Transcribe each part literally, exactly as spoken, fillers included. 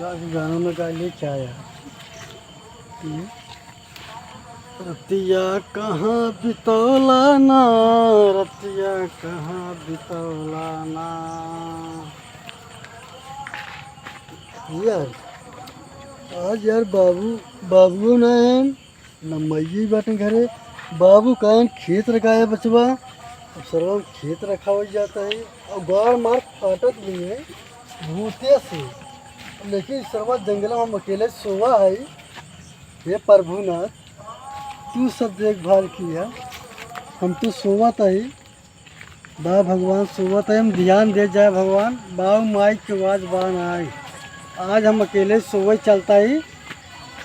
का गाना में गा ले क्या यार? हम्म? रतिया कहाँ बितौला ना, रतिया कहाँ बितौला ना। यार, आज यार बाबू, बाबुओ ना है, न मइये बाटे घरे। बाबू कहन खेत रखाया बचवा, अब सरवा खेत रखावल जाता है। और गाड़ मार फाटत भी है भूते से। लेकिन सरवा जंगल में हम अकेले सोवा है। हे प्रभुनाथ, तू सब देखभाल किया, हम तो सोवत ही। बा भगवान, सोवत ही, हम ध्यान दे जाए भगवान। बाऊ माई के आवाज बान आए, आज हम अकेले सोवे चलता ही।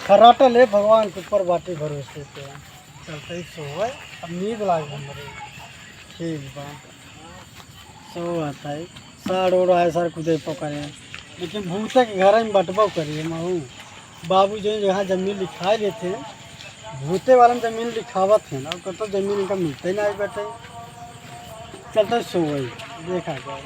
खर्राटा ले भगवान के ऊपर बाटे भरोसे पे, चलता ही सोवे। अब नींद लाग हमरे। ठीक बा। सो आता है, साढ़ ओढ़ आए, सर खुदे पकड़े। लेकिन भूते के घर में बटबो करिए महू। बाबू जो जहाँ जमीन लिखाए लेते हैं, भूते वाला में जमीन लिखावत है ना, ओकर तो जमीन इनका मिलते ही ना है बेटे। चलते सोई, देखा जाए।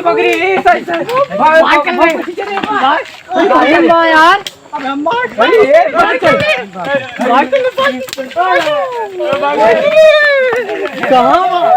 पकड़ी, ए, सही, सही। भाई, मार कर ले। भाई, भाई, भाई, यार। अबे मार कर ले। ए, मार कर ले। मार कर ले। कहाँ?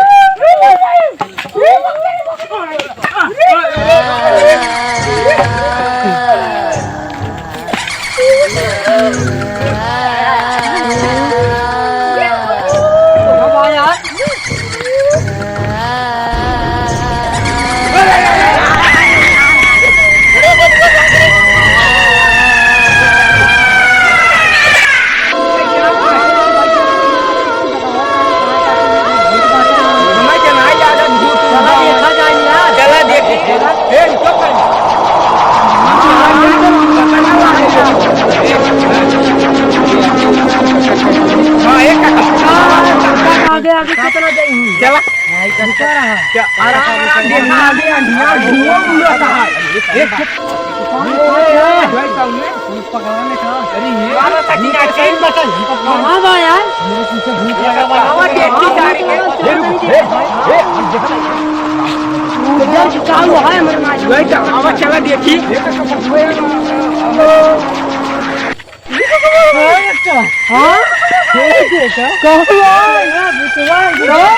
चला देखी। ए, रुको भाई। हाँ, एक आगे, आगे कितना जाई? चला। रुका रहा। क्या? आराम, आराम, देखना, आगे, आगे, आगे, धुआं उड़ता है। एक, एक, पकड़ा नहीं था। अरे, ये वाला सचिन आ गया। कहाँ बा यार? मेरे पीछे भूत लगा हुआ है। आवाज देखी जा रही है। ये रुक, ए, ए, ए, जल्दी चालू है, मेरे माँ। वही तो, आवाज चला देखी। हाँ? ये देखा? कहाँ? हाँ, भूतवा है। हाँ?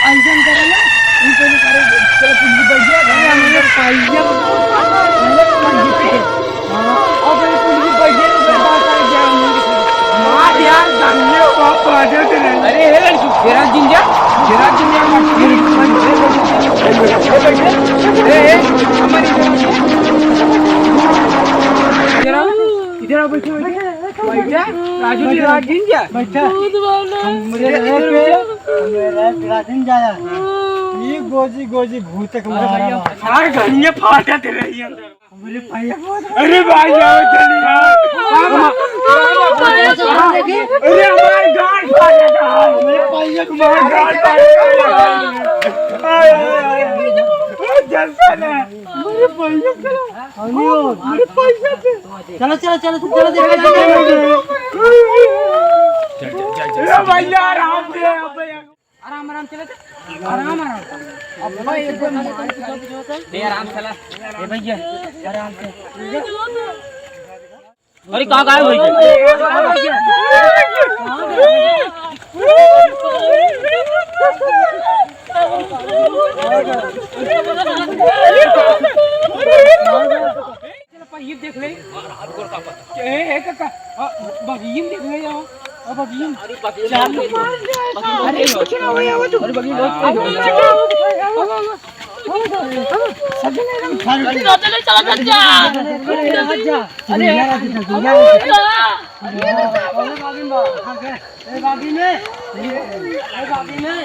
ऐसन करे ना, ई तो करे, चलो, कुछ भी बैठ गया, अरे, हमरे पाइया, हमरे पाइया के। हाँ, अब ये कुछ भी बैठ गया, तो बात आ गया, हम लोग के साथ। मार यार, धनिया बाप आ जाते रहे। अरे, हे लड़की, तेरा जिंजा, तेरा जिंजा, ए, ए, हमारी इधर आओ, इधर आओ, बैठो, बैठो। बैठा, राजू जी, राज जिंजा। बैठा। हमरे रहे पे, हमरे रहे पे राजन जाया। ई गोजी, गोजी भूत के मारा बा। मार घनिया फाटा दे रही अंदर। हमरे भैया बहुत अरे भाई, आओ जल्दी आओ। अरे हमार गांड फाटा था। हमरे भैया के मार गांड फाटा था। आय, आय, आय। ओ, जल्दी ना। हमरे भैया के। हमरे भैया के। चलो, चलो, चलो, चलो, देखो, देखो, देखो। चल, चल, चल, चल। ए भैया, आराम से, भैया। आराम, आराम चले थे। आराम, आराम। अब भाई, एकदम ए, आराम चला। ए भैया, आराम से। अरे, कहाँ गायब हो गए? चल, पा, ये देख ले। ए, ए, काका, आ, बगियम देख ले, आओ। आ, बगियम। अरे, बगियम। अरे, कुछ ना हो, आओ तू। अरे, बगियम, आओ, आओ, आओ, आओ, आओ। चलो, चलो, चलो, चलो। अरे, अरे, ए, बागी में, ए, बागी में।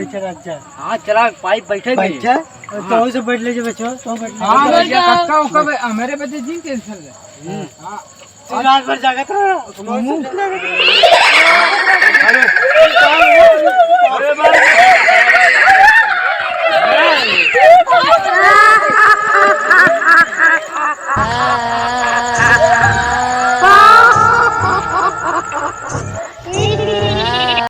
चला जा। हाँ, चला, पाइप बैठे भी। बैठा? और तो से बैठ ले जे बच्चों, तो बैठ ले। हाँ, भैया, कक्का उक्का बे-, हमारे बदे जिन टेंशन ले। हम्म। हाँ। तू रात भर जागत रहो। अरे,